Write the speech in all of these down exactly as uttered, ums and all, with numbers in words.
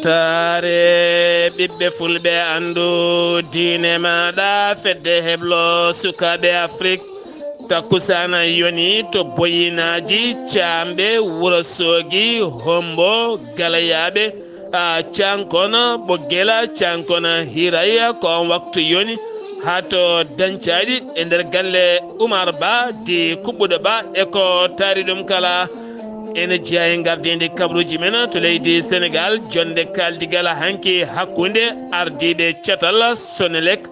Taare ɓiɓɓe fulɓe, anndu diine maaɗa, fedde heblo sukaaɓe Afrik. Takkusaana yoni to Boyinaaji, Caamɓe, Wuro Soogi, Hombo, Galayaaɓe, a, Cankona, Ɓoggela, Cankona, Hiraya, ko on waktu yoni. Haa to Dancaaɗi e nder galle Umar Ba di Kuɓɓuɗo Ba e ko taari ɗum kala. Ene jeyaa e ngardiindi kabaruuji men to leydi Senegaal, jonnde kaaldigal hanki hakkunde ardiiɓe catal Sonelec,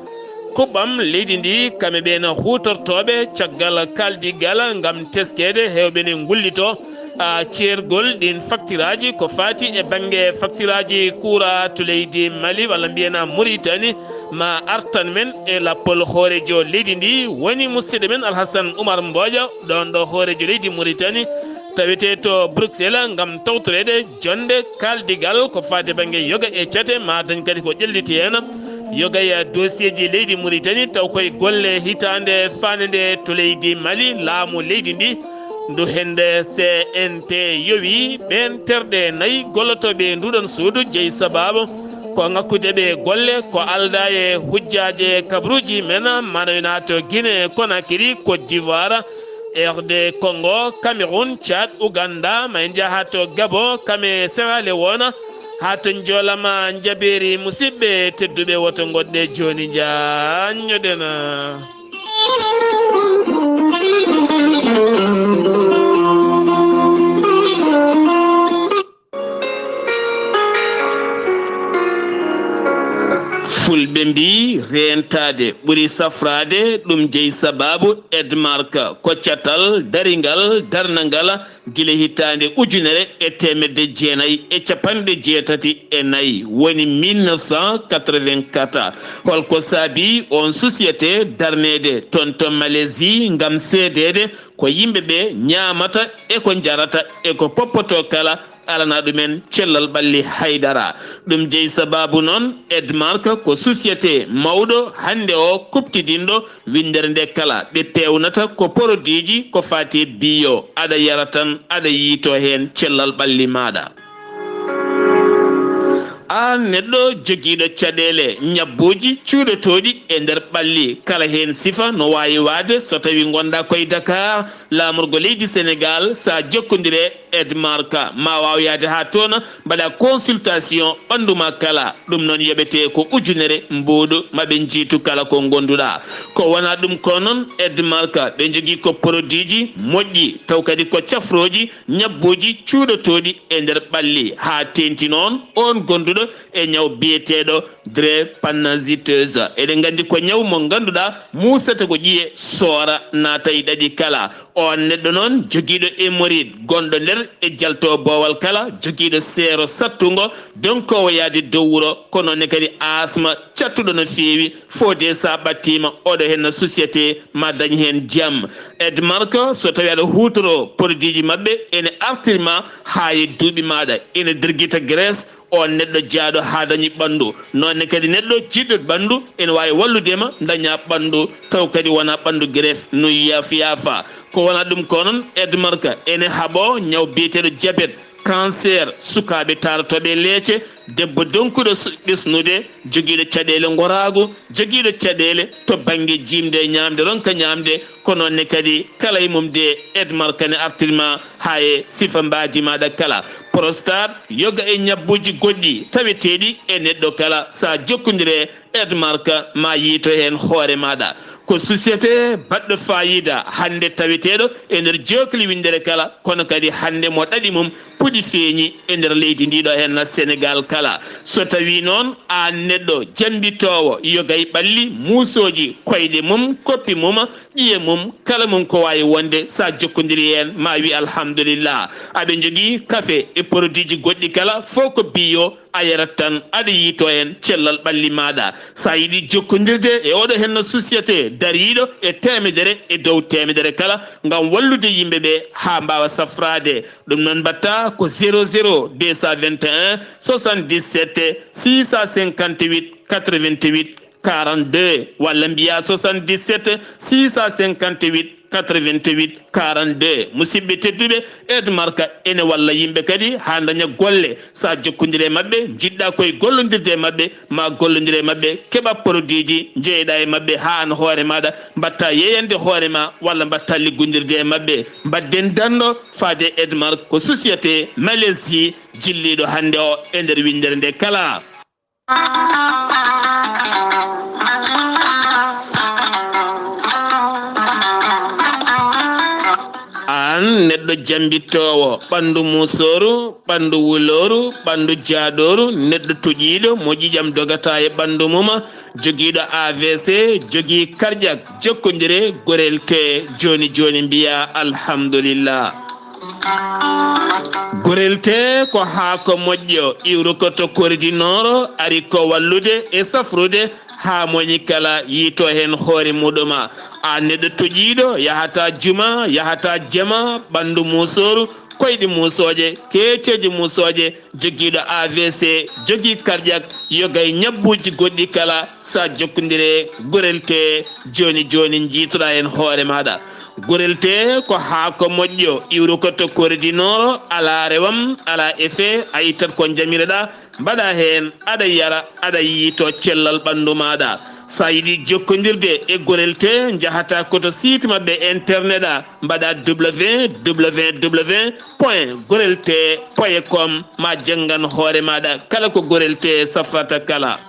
kuɓɓam leydi ndi, kamɓe ɓe no huutortooɓe caggal kaaldigal ngam teskeede heewɓe ne ngullitoo, a, ceergol ɗiin faktiraaji ko faati e bannge faktiraaji kuuraa to leydi Mali walla mbiyen Muritani, ma artan men e lappol hooreejo leydi ndi, woni musidɗo men Alhasan Umar Mbooƴa, ɗoon ɗo hooreejo leydi Muritani, tawetee to Bruxelles ngam tawtoreede jonnde kaaldigal ko faati bannge yoga e cate, ma dañ kadi ko ƴelliti heen yoga e dossier ji leydi Muritani, taw koye golle hitaande faande nde to leydi Mali, laamu leydi ndi, ndu hennde C N T yowi ɓeen terɗe nayi gollotooɓe e nduɗon suudu jeyi sabaabu ko ŋakkude ɓe golle ko aldaa e hujjaaje kabaruuji men, mana wona to Guinée Conakry, Côte d'Ivoire, R D Congo, Cameroun, Tchad, Ouganda, ma en njaha to Gabon, kame Sierra Leone, haa to Njoolama Njabeeri. Musidɓe tedduɓe, woto ngoɗɗe jooni njaanñoɗen. Fulɓe mbii, reentaade ɓuri safraade, ɗum jeyi sabaabu Edmark, ko catal daringal, darnangal, gila hitaande ujunere e teemedde jeenayi e capanɗe jeetati e nayi, woni mille neuf cent quatre-vingt-quatre. Holko saabii oon société darneede toon to Malaisie ngam seedeede ko yimɓe ɓe ñaamata e ko njarata e ko poppotoo kala, alana ɗumen cellal ɓalli haydara. Ɗum jeyi sabaabu noon, Edmark ko société mawɗo hannde o kuɓtidinɗo winndere nde kala. Ɓe peewnata ko poroduuji ko faati e biyo, aɗa yara tan, aɗa yiytoo heen cellal ɓalli maaɗa. Aan neɗɗo jogiiɗo caɗeele ñabbuuji cuuɗotooɗi e nder ɓalli, kala heen sifa no waawi waade, so tawii ngonɗaa koye Dakar, laamorgo leydi Senegaal, so a jokkondire Edmark, ma waaw yahde haa toon, mbaɗa consultation ɓanndu ma kala. Ɗum noon yoɓetee ko ujunere mbuuɗu, ma ɓe njiitu kala ko ngonduɗaa. Ko wonaa ɗum ko noon, Edmark, ɓe njogii ko poroduuji moƴƴi, taw kadi ko cafrooji, ñabbuuji cuuɗotooɗi e nder ɓalli, haa teeŋti noon oon gonduɗo e ñaw biyeteeɗo drépanocytose. Eɗen nganndi ko ñaw mo ngannduɗaa muusata ko ƴiye, soora, naata e ɗaɗi kala. Oon neɗɗo noon jogiiɗo hémorroïde gonɗo nder e jalto boowal kala, jogiiɗo seero sattungo, donkoowo yahde dow wuro, ko noon ne kadi asma cattuɗo no feewi, fodde so a ɓattiima oɗo heen société ma dañ heen jam. Edmark, so tawii aɗa huutoroo poroduuji maɓɓe, ene artirma haa e duuɓi maaɗa, ene dirgita graisse, oon neɗɗo jeyaaɗo haa dañi ɓanndu. Noon ne kadi neɗɗo jiɗɗo ɓanndu ene waawi wallude ma daña ɓanndu, taw kadi wonaa ɓanndu greffe no yaafa yaafa. Ko wonaa ɗum ko noon, Edmark ene haɓoo ñaw biyeteeɗo jabet, cancer, sukaaɓe taarotooɓe leece, debbo donkuɗo su-, ɓesnude, jogiiɗo caɗeele ngoraagu, jogiiɗo caɗeele to bannge jiimde e ñaamde, ronka ñaamde, ko noon ne kadi kala e mum de Edmark ne artirma haa e sifa mbaadi maaɗa kala. Prostate, yoga e ñabbuuji goɗɗi taweteeɗi e neɗɗo kala, so a jokkondire Edmark ma yiyto heen hoore maaɗa. Ko société baɗɗo faayiida hannde taweteeɗo e nder jookli winndere kala, kono kadi hannde mo ɗaɗi mum puɗi feeñi e nder leydi ndi ɗo heen Senegaal kala. So tawii noon aan neɗɗo jammbitoowo yoga e ɓalli, muusooji koyɗe mum, koppi mum, ƴiye mum, kala mum ko waawi wonde, so a jokkondiri heen, ma wi alhamdulillah. Aɓe njogii kafe e poroduuji goɗɗi kala, fof ko biyo, a yarat tan, aɗa yiyto heen cellal ɓalli maaɗa. So a yiɗi jokkondirde e oɗo henna société dariiɗo e teemedere e dow teemedere kala, ngam wallude yimɓe ɓe haa mbaawa safraade, ɗum noon mbaɗta ko zéro zéro deux cent vingt et un soixante-dix-sept six cent cinquante-huit quatre-vingt-huit. quarante-deux, walla mbiyaa soixante-dix-sept six cent cinquante-huit quatre-vingt-huit quarante-deux. Musidɓe tedduɓe, Edmark ene walla yimɓe kadi haa ndaña golle. So a jokkondirii e maɓɓe, njiɗ-ɗaa koye gollondirde e maɓɓe, ma gollondire e maɓɓe, keɓa produitji, njeyeɗaa e maɓɓe haa an hoore maaɗa mbaɗta yeeyande hoore ma walla mbaɗta liggondirde e maɓɓe. Mbaɗden danndo faade e Edmark, ko société Malaisie jilliiɗo hannde o e nder winndere nde kala. Aan neɗɗo jambittoowo, ɓanndu muusooru, ɓanndu wulooru, ɓanndu jaaɗooru, neɗɗo toƴiiɗo mo ƴiiƴam dogataa e ɓanndu mum, jogiiɗo A V C, jogii karƴak, jokkondire, gorel tee jooni jooni, mbiyaa alhamdulillah. Gorel tee ko haako moƴƴo, iwruko to Kori du Nord, ari ko wallude e safrude haa moñi kala yiito heen hoore muɗum. Aan neɗɗo toƴiiɗo, yahataa juma, yahataa jama, ɓanndu muusooru, koyɗi muusooje, keeceeje muusooje, jogiiɗo A V C, jogii karƴak, yoga e ñabbuuji goɗɗi kala, so a jokkondirii e Gorel tee jooni jooni, njiitoɗaa heen hoore maaɗa. Gorel tee ko haako moƴƴo, iwruko to Kori du Nord, alaa rewam, alaa effet, a ittat ko njamiroɗaa, mbaɗaa heen, aɗa yara, aɗa yiito cellal ɓanndu maaɗa. So a yiɗi jokkondirde e Gorel tee, njahataa ko to site maɓɓe internet a, mbaɗaa W W W point gorel tee point com, ma janngan hoore maaɗa kala ko Gorel tee safrata kala.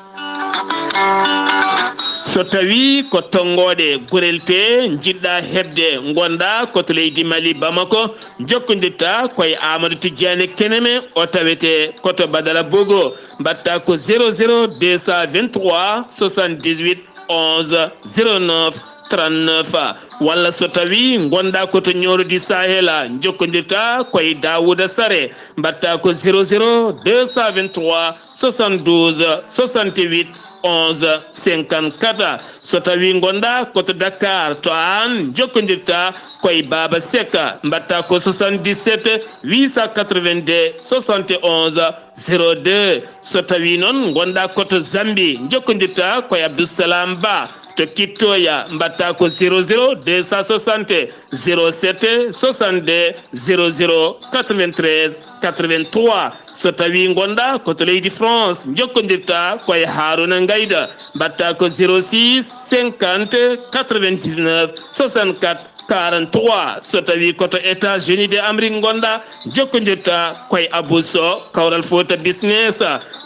So tawii ko tonngooɗe Gorel tee njiɗ-ɗaa heɓde, ngon-ɗaa ko to leydi Mali, Bamako, njokkondirtaa ko e Amadou Tidiane Keneme, o tawetee ko to Badara Bogo. Mbaɗtaa ko zéro zéro deux cent vingt-trois soixante-dix-huit onze zéro neuf trente-neuf. Walla so tawii ngon-ɗaa ko to Nioro du Sahel, njokkondirtaa ko e Daouda Sare, mbaɗtaa ko zéro zéro deux cent vingt-trois soixante-douze soixante-huit onze cinquante-quatre. So tawii ngon-ɗaa ko to Dakar, to Hann, njokkondirtaa ko e Baaba Seck, mbaɗtaa ko soixante-dix-sept huit cent quatre-vingt-deux soixante et onze zéro deux. So tawii noon ngon-ɗaa ko to Zambie, njokkondirtaa ko e Abdou Salam Ba, to Kittoya, mbaɗtaa ko zéro zéro deux cent soixante zéro sept soixante-deux zéro zéro quatre-vingt-treize quatre-vingt-trois. So tawii ngon-ɗaa ko to leydi France, njokkondirtaa ko e Harouna Ngayda, mbaɗtaa ko zéro six cinquante quatre-vingt-dix-neuf soixante-quatre quarante-trois. So tawii ko to États-Unis de Amérique ngon-ɗaa, njokkondirtaa ko e Abou Sow, Kawral Fouta Business,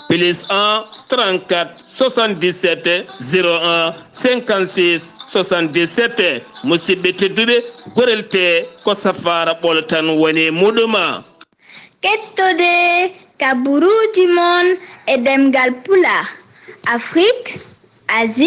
plus un trente-quatre soixante-dix-sept zéro un cinquante-six soixante-dix-sept. Musidɓe tedduɓe, Gorel tee ko safaara ɓolo tan woni e muɗum. Kettode kaburuuji mon e ɗemngal Pulaar, Afrik, Asie,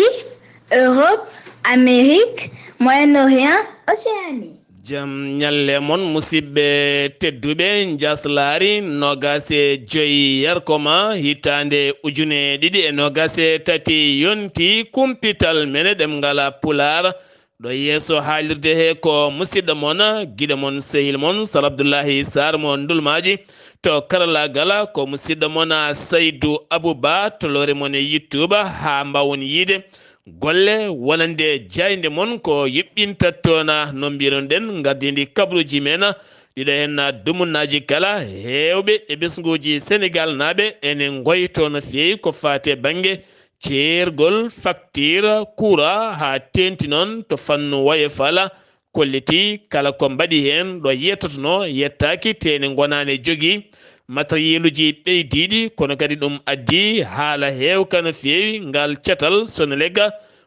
Europe, Amérique, Moyen-Orient, Océanie. Jam ñalle mon, musidɓe tedduɓe, njaaslaari noogaas e joy yarkoma, hitaande ujune ɗiɗi e noogaas e tati yonti, kumpital men e ɗemngal Pulaar. Ɗo yeeso haalirde he ko musidɗo mon, giɗo mon, sehil mon, Sar Abdullahi Sar mo Ndulmaaji. To karallaagal ko musidɗo mon, Saydu Abuba, to lowre mon e YouTube, haa mbaawon yiide golle wonande jaaynde mon ko yuɓɓinta toon. No mbiirunoɗen, ngardiindi kabaruuji men, ɗiɗo heen dumunnaaji kala, heewɓe e ɓesnguuji Senegaalnaaɓe ene ngoytoo no feewi ko faati e bannge ceergol faktiir kuuraa, haa teeŋti noon to fannu woyofal, kolliti kala ko mbaɗi heen, ɗo yettotonoo yettaaki, tee ne ngonaani jogii matériel uji ɓeydiiɗi, kono kadi ɗum addi haala heewka no feewi ngal catal Sonelec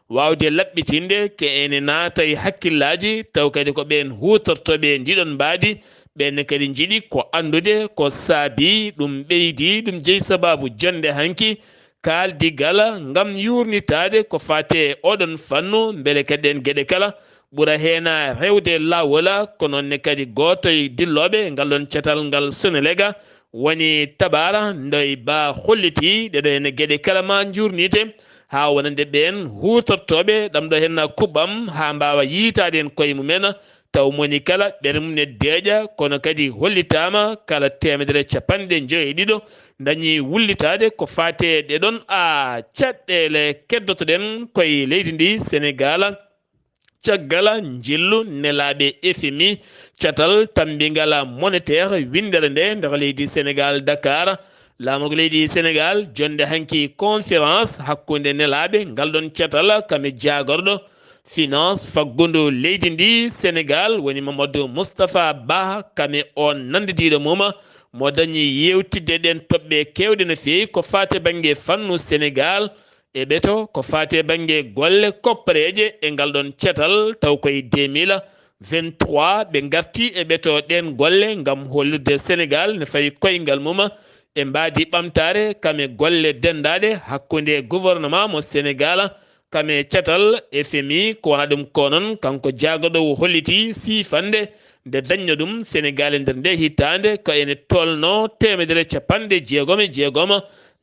waawde laɓɓitinde, ke ene naata e hakkillaaji, taw kadi ko ɓeen huutortooɓe ndiɗon mbaadi, ɓeen ne kadi njiɗi ko anndude ko saabii ɗum ɓeydi, ɗum jeyi sabaabu jonnde hanki kaaldigal ngam yuurnitaade ko faati e oɗon fannu, mbele kadi ɗeen geɗe kala ɓura heen rewde laawol. Ko noon ne kadi gooto e dillooɓe ngal ɗoon catal ngal Sonelec woni Tabara Ndoye Ba, holliti ɗeɗo heen geɗe kala ma njuurnite, haa wonande ɓeen huutortooɓe ɗam ɗo heen kuɓɓam haa mbaawa yiytaade heen koye mumen, taw moni kala ɓernde mum ne deeƴa, kono kadi hollitaama kala teemedere capanɗe njoyo e ɗiɗo dañi wullitaade ko faati e ɗee ɗoon a caɗeele keddoto-ɗen koye leydi ndi Senegaal. Caggal njillu nelaaɓe F M I, catal tammbingal monétaire winndere nde nder leydi Senegaal, Dakar, laamorgo leydi Senegaal jonnde hanki conférence hakkunde nelaaɓe ngal ɗoon catal kame jaagorɗo finance faggundu leydi ndi Senegaal woni Mamadou Moustapha Ba, kame o nanndidiiɗo mum mo dañi yeewtidde ɗeen toɓɓe keewɗe no feewi ko faati bannge fannu Senegaal. E ɓeto ko faati e bannge golle koppareeje e ngal ɗoon catal, taw koye deux mille vingt-trois ɓe ngarti e ɓeto ɗeen golle ngam hollirde Senegaal ne fawi koyngal mum e mbaadi ɓamtaare kame golle denndaaɗe hakkunde gouvernement mo Senegaal kame catal F M I. Ko wona ɗum ko noon, kanko jaagorɗo o holliti siifannde nde dañno ɗum Senegaal e nder nde hitaande ko ene tolno teemedere capanɗe jeegom e jeegom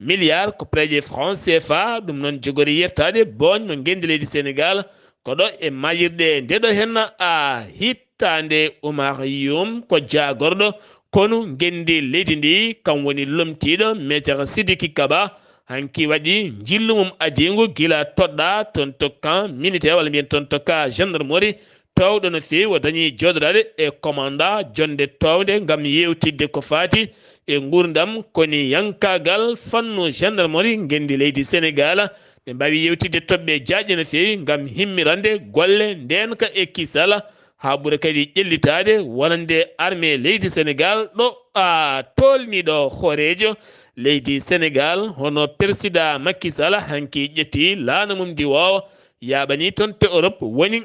milliard koppareeje franc C F A. Ɗum noon jogori yettaade booñ mo ngenndi leydi Senegaal ko ɗo e mayirɗe nde ɗo henna a hittaande. Oumar Youm ko jaagorɗo konu ngenndi leydi ndi, kam woni lomtiiɗo Maître Sidiki Kaba. Hanki waɗi njillu mum adiingu gila toɗɗa toon to camp militaire walla mbiyen toon to ka gendarmerie. Toowɗo no feewi o dañi jooɗoraade e commandant jonnde toownde ngam yeewtidde ko faati e nguurndam koni yankaagal fannu gendarmerie ngenndi leydi Senegaal. Ɓe mbaawi yeewtidde toɓɓe jaajɗe no feewi ngam himmirande golle ndeenka e kisal haa ɓura kadi ƴellitaade wonande armée leydi Senegaal ɗo a tolniiɗo hooreejo leydi Senegaal hono Persidaa Macky Sall hanki ƴetti laana mum ndi woowa yaaɓani toon to Europe woni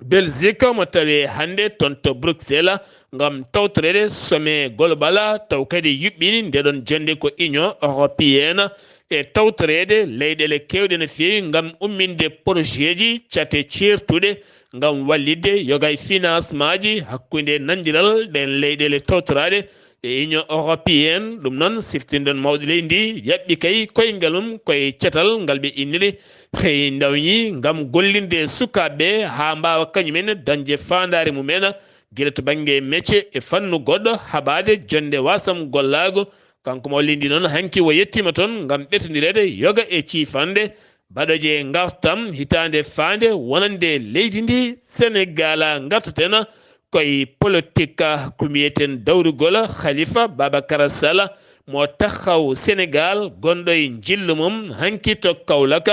Belgique mo tawe hannde toon to Bruxelles ngam tawtoreede sommet global taw kadi yuɓɓini nde ɗoon jonnde ko Union européenne e tawtoreede leyɗeele keewɗe no feewi ngam umminde projetji cate ceertuɗe ngam wallitde yoga e financemaaji hakkunde nanndiral ɗeen leyɗeele tawtoraaɗe e Union européenne. Ɗum noon siftinɗon mawɗo leydi ndi yaɓɓi kay koyngal mum koye catal ngal ɓe inniri Hey Ndawñi ngam gollinde sukaaɓe ɓe haa mbaawa kañum en dañde faandaare mum en gila to bannge mecce e fannu goɗɗo haɓaade jonnde wasam gollaago. Kanko mo leydi noon hanki o yettiima toon ngam ɓetondireede yoga e ciifande baɗooje ngartam hitaande faande wonande leydi ndi Senegaal. Ngartaten koye politik ko mbiyeten dawrugol Khalifa Babacar Sall mo taxaw Senegaal gonɗo e njillu mum hanki to Kaolack.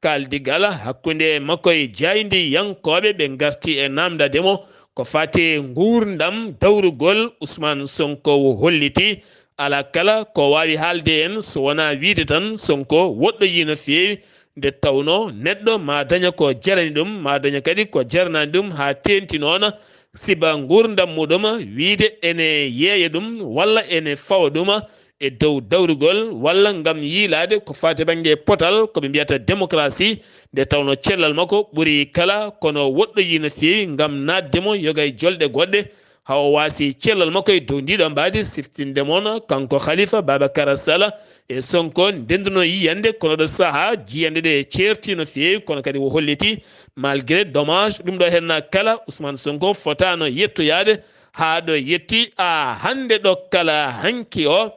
Kaaldigal hakkunde makko e jaayndiyankooɓe ɓe ngarti e naamndaade mo ko faati e nguurndam dawrugol Ousmane Sonko o holliti alaa kala ko waawi haalde en so wonaa wiyde tan Sonko woɗɗoyii no feewi nde tawnoo neɗɗo maa daña ko jarani ɗum maa daña kadi ko jaranaani ɗum haa teeŋti noon siba nguurndam muɗum wiyde ene yeeya ɗum walla ene fawa ɗum e dow dawrugol walla ngam yiilaade ko faati bannge potal ko ɓe mbiyata démocratie nde tawnoo cellal makko ɓuri kala kono woɗɗoyii no feewi ngam naatde mo yoga e jolɗe goɗɗe haa o waasi cellal makko e dow ndiiɗo mbaadi siftinde moon kanko Khalifa Babacar Sall e Sonko ndennduno yiyannde kono ɗo sahaa jiyannde ɗe ceerti no feewi kono kadi o holliti malgré dommage ɗum ɗo henna kala Ousmane Sonko fotaano yettoyaade haa ɗo yetti a hannde ɗo kala hanki o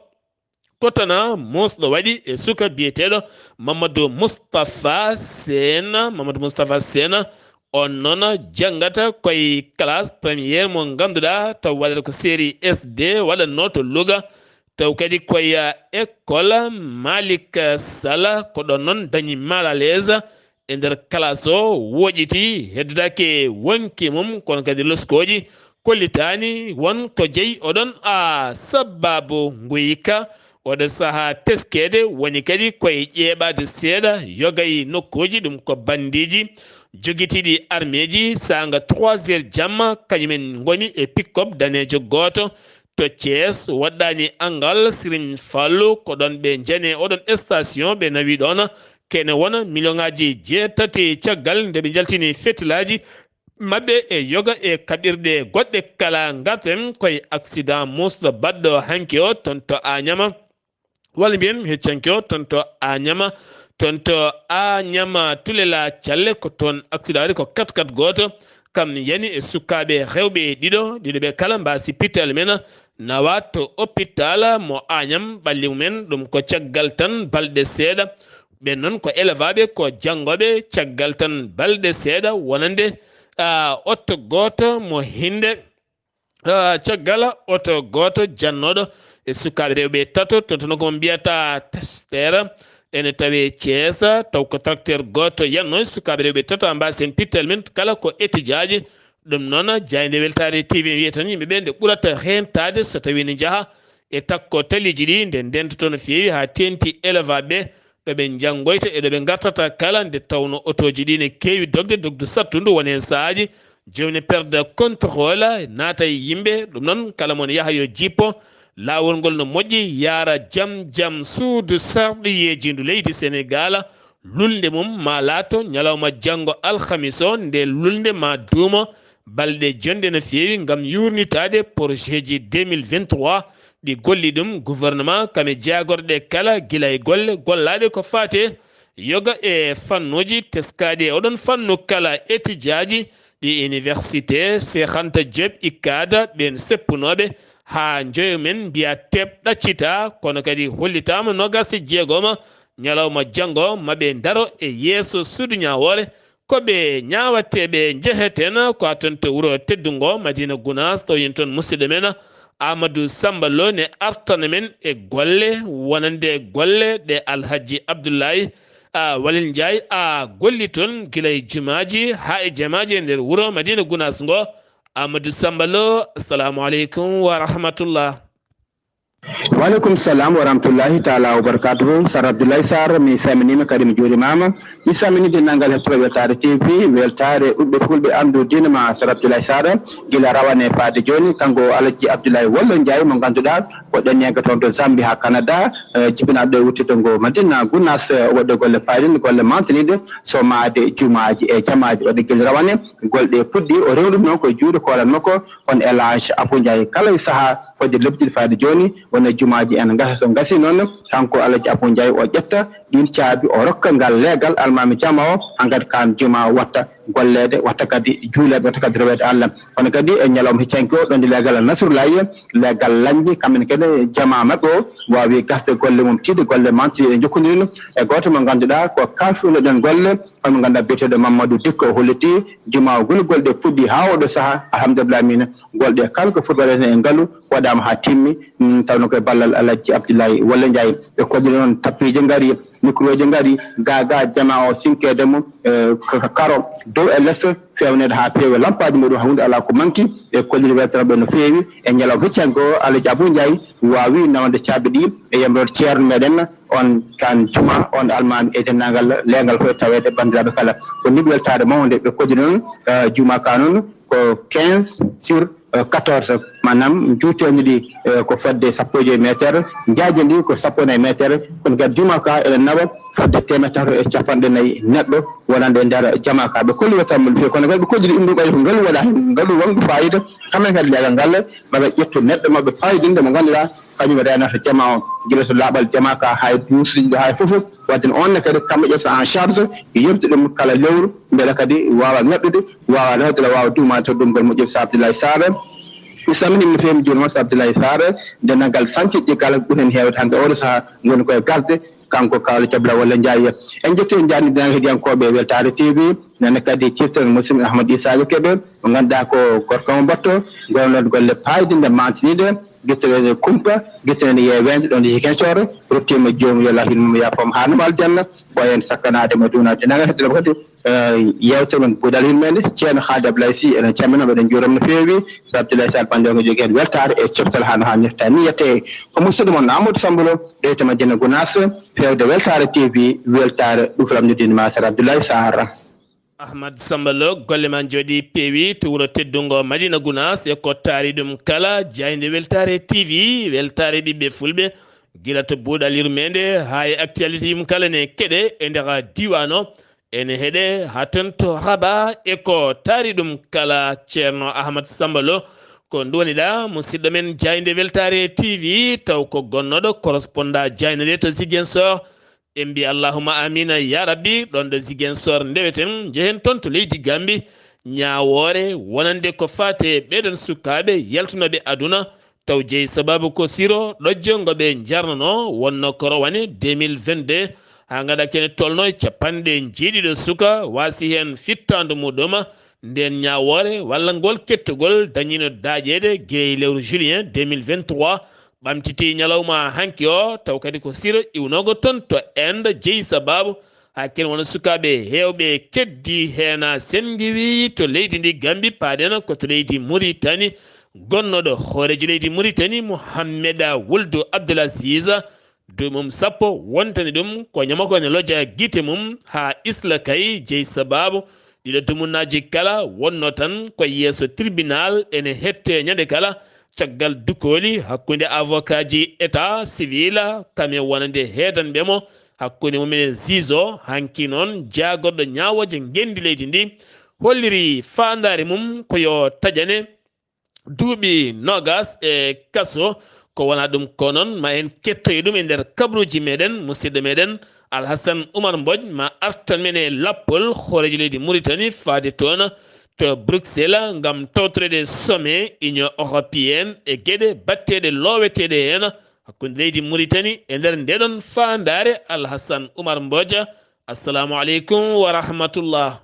ko tana muusɗo waɗi e suka biyeteeɗo Mamadou Moustapha Sena Mamadou Moustapha Sena on noon janngata koye classe première mo ngannduɗaa taw waɗata ko série S D waɗatnoo to Louga taw kadi koye école Malick Sall ko ɗon noon dañi mal à l'aise e nder classe o woƴiti heddodaake wonki mum kono kadi loskooji kollitaani won ko jeyi oɗon a sababu nguyka oɗo saha teskeede woni kadi koye ƴeeɓaade seeɗa yoga e nokkuuji ɗum ko bandiiji jogitiiɗi armeeji saanga trois heures jamma kañumen ngoni e pick-up daneejo gooto to Thiès waɗɗaani angal Serigne Fallou ko ɗon ɓe njane oɗon station ɓe nawi ɗon kene wona million ŋaaji jeetati caggal nde ɓe njaltini fetilaaji maɓɓe e yoga e kaɓirɗe goɗɗe kala ngarten koye accident muusɗo baɗɗo hanki o toon to Añama walla mbiyen heccanki o toon to Añama toon to Añama Tulela Calle ko toon accident waɗi ko kat kat gooto Kam yani e sukaaɓe rewɓe ɗiɗo, ɗiɗo ɓe kala mbaasi pital men, nawa to hôpital mo Agnam ɓalli mumen. Ɗum ko caggal tan balɗe seeɗa. Ɓen noon ko elevaaɓe, ko janngooɓe. Caggal tan balɗe seeɗa wonande, ah, oto gooto mo hinde, ah, caggal oto gooto jannooɗo e sukaaɓe rewɓe tato, toon toon ko mo mbiyata Tester, ene tawee Thiès, taw ko tracteur gooto yanno e sukaaɓe rewɓe tato, a mbaasi heen pittal men kala ko étudiant ji. Ɗum noon, jaaynde Weltaare T V wiya tan yimɓe ɓe nde ɓurata reentaade so tawii ne njaha e takko taliiji ɗi, nde ndentoto no feewi haa teeŋti elevaaɓe ɓe, ɗo ɓe njanngoyta e ɗo ɓe ngartata kala, nde tawnoo otooji ɗi ne keewi dogde, dogdu sattundu, won heen sahaaji joomum ne perda contrôle, naata e yimɓe. Ɗum noon, kala mo ne yaha yo jippo, laawol ngol no moƴƴi, yaara jam jam suudu sarɗiyeeji ndu leydi Senegaal. Lulnde mum maa laato ñalawma janngo alhamis o, nde lulnde maa duumo balɗe jonɗe no feewi ngam yuurnitaade projet ji deux mille vingt-trois ɗi golli ɗum gouvernement, kam e jaagorɗe kala, gila e golle gollaaɗe ko faati e yoga e fannuuji teskaaɗi e oɗon fannu kala, étudiant ji ɗi université Cheikh Anta Diop, ICAD, ɓeen seppunooɓe haa njoyo men mbiya teep ɗaccitaa, kono kadi hollitaama noogaas e jeegoma ñalawma janngo ma ɓe ndaro e yeeso suudu ñaawoore. Ko ɓe ñaawateeɓe njeheten, ko a toon to wuro teddungo Madina Gunaas, taw yen toon musidɗo men Amadou Samba Lo ne artana men e golle wonande golle ɗe Alhaji Abdoulaye, a, Walel Ndiaye, a, golli toon gila e jumaaji haa e jamaaji e nder wuro Madina Gunaas ngo. Amadou Samba Lo, assalamu aleykum wa rahmatullah. Wa aleykum salam wa rahmatullahi taala wa barakatuhu. Sar Abdoulaye Sarr, mi salminiima kadi mi juurimaama. Mi salmini denndaangal hettotooɓe Weltaare T V, Weltaare ɓiɓɓe fulɓe, anndu diine ma Sar Abdoulaye Sarr, gila rawane faade jooni. Kanko Alhaji Abdoulaye Wallo Ndiaye mo ngannduɗaa ko ɗenniyanke toon to Zambie haa Canada, eh, jibinaaɗo ɗo e wuttirde ngo Madina Gunaas, eh, waɗde golle paayɗe, golle mantiniiɗe, so maade jumaaji e jamaaji, waɗde gila rawane. Golle ɗe puɗɗi, o rewrude noon ko juuɗe koolan makko, on Elage Abou Ndiaye. Kala e sahaa fodde lebbi ɗiɗi faade jooni, wona jumaaji en ngasa, so ngasi noon, kanko Alhaji Abou Ndiaye o ƴetta ɗiin caabi, o rokka ngal leegal almaami jama o, hankadi kaan juma watta golleede, watta kadi juuleede, watta kadi reweede Allah. Kono kadi e ñalawma heccanke o, ɗon nde leegal Nasrullahi, leegal Lañnji, kamɓe ne kadi jama maɓɓe o waawi gasde golle mum tiiɗe, golle mantiiɗe ɗe njokkondirini e gooto mo ngannduɗaa ko kaafiwno ɗen golle, kono mo ngannduɗaa biyeteeɗo Mamadou Dikko, o holliti juma o gulgol ɗe puɗɗi haa oɗo sahaa, alhamdulillah, min golle ɗe kala ko foti waɗeede e ngalu waɗaama haa timmi, mm, tawno koye ballal Alhaji Abdoulaye Wallo Ndiaye. Ɓe koddiri noon tappiiji ngari, micro ji ngari, ga, ga jama o sinkeede mum, eh, ka, ka karo, dow e les, feewneede haa peewe lampaaji muɗum, haa huunde alaa ko manki. Ɓe kolliri weltanooɓe no feewi e ñalawma heccanke o, Alhaji Abou Ndiaye waawi nawde caabi ɗi e yamroode ceerno meɗen, on kaan juma, on almaami e denndaangal leengal fof e taweede banndiraaɓe kala. Ko nii weltaare mawnde ɓe koddiri noon, eh, juma ka noon ko quinze sur, eh, quatorze, maanaam juuteendi ɗi, eh, ko fodde sappo e joy meter, njaaje ndi ko sappo e nayi meter, kono kadi juma ka ene nawa fodde teemedde tato e capanɗe nayi neɗɗo wonande e nder jama ka. Ɓe kolli weltaare mum no feewi, kono kadi ɓe kolliri ɗum ɗo ɓay ko ngalu waɗa heen, ngalu wondu fayida, kamɓe kadi leegal ngal, maɓe ƴettu neɗɗo maɓɓe paydinde mo ngannduɗaa kañum renata jama o, gila to laaɓal jama ka, haa e duusuuji ɗi, haa e fof. Wadde on ne kadi kamɓe ƴetta en charge, yewti ɗum kala lewru, mbele kadi waawa ngaɗɗude, waawa rewde, waawa duumaade to ɗum ngol moƴƴo. Sa Abdoulaye Sarr, mi salminiima no feewi, mi juuriima. Sa Abdoulaye Sarr, denndaangal sañceeji kala ɓuri heen heewde hannde oo ɗoo sahaa ngoni koye gasde, kanko Kaawle Cabla walla Njaay. En njetti, en njaarni denndaangal heɗiyankooɓe Weltaare T V, nane kadi ciften musidɗo Ahmad Issa Kebe, mo ngannduɗaa ko gorko mo mbatto, gollooɗo golle paayɗinɗe, maantiniiɗe, gettoreede kumpa, gettoreede yeeweende ɗoon e Ziguinchor, ruttiima joomum yo Allah yurmo mo, yaafoo mo haa numa aljanna, ɓooyen sakkanaade mo, duunaade. Nanga heddoo kadi, eh, yeewtere men Buuɗal Yurmeende, Ceerno Haadi Abdoulaye Sy, eɗen calmina mo, eɗen njuuroo mo no feewi. Abdoulaye Sall Bandiago jogii heen weltaare e coftal haa no haanirta ni. Yettee ko musidɗo mon Amadou Samba Lo, ɗo e to Madina Gounass, feewde Weltaare T V, weltaare ɗuflam no diine ma Sar Abdoulaye Sarr. Ahmad Samba Lo, golle ma njooɗii peewi to wuro teddungo Madina Gounass e ko taari ɗum kala, jaaynde Weltaare T V, weltaare ɓiɓɓe fulɓe, gila to Buuɗal Yurmeende haa e actualité mum kala ne keɗe e nder diiwaan o. Ene heɗe haa toon to Rabat e ko taari ɗum kala. Ceerno Ahmad Samba Lo, ko nduwaniɗaa musidɗo men jaaynde Weltaare T V, taw ko gonnooɗo correspondant jaaynde nde to Ziguinchor. En mbi allahumma amina ya rabbi. Ɗoon ɗo Ziguinchor ndeweten, njehen toon to leydi Gambie, ñaawoore wonande ko faati e ɓeeɗon sukaaɓe yaltunooɓe aduna, taw jeyi sabaabu ko siro ɗojjo ngo ɓe njarnanoo, wonno ko rowane deux mille vingt-deux, haa ngaɗa kene tolno e capanɗe njeeɗiɗo suka waasi heen fittaandu muɗum. Ndeen ñaawoore walla ngol kettugol dañiino daaƴeede gila e lewru juillet deux mille vingt-trois, ɓamtitii ñalawma hanki o, taw kadi ko siro iwnoogo toon to Inde jeyi sabaabu haa kene wona sukaaɓe heewɓe keddii heen, senngiwii to leydi ndi Gambi, paaɗen ko to leydi Muritani. Gonnooɗo hooreejo leydi Muritani, Muhammeda Wuldu Abdul Asiis, duuɓi mum sappo wontani ɗum ko ñamako ene loja gite mum haa isla kay, jeyi sabaabu ɗiɗo dumunnaaji kala wonno tan ko yeeso tribunal ene hette ñande kala. Caggal dukooli hakkunde avocat ji état civil, kame wonande heedanɓe mo, hakkunde mum e juge o, hanki noon jaagorɗo ñaawooje ngenndi leydi ndi holliri faandaare mum ko yo taƴane duuɓi noogas e kaso. Ko wonaa ɗum ko noon, ma en kettoy ɗum e nder kabaruuji meɗen, musidɗo meɗen Alhasan Umar Mbodj ma artan men e lappol hooreejo leydi Muritani faade toon to Bruxelles ngam tawtoreede sommet Union Européenne e geɗe batteeɗe looweteeɗe heen hakkunde leydi Muritani e nder ndeɗon faandaare. Alhasan Umar Mbodj, assalamu aleykum wa rahmatullah.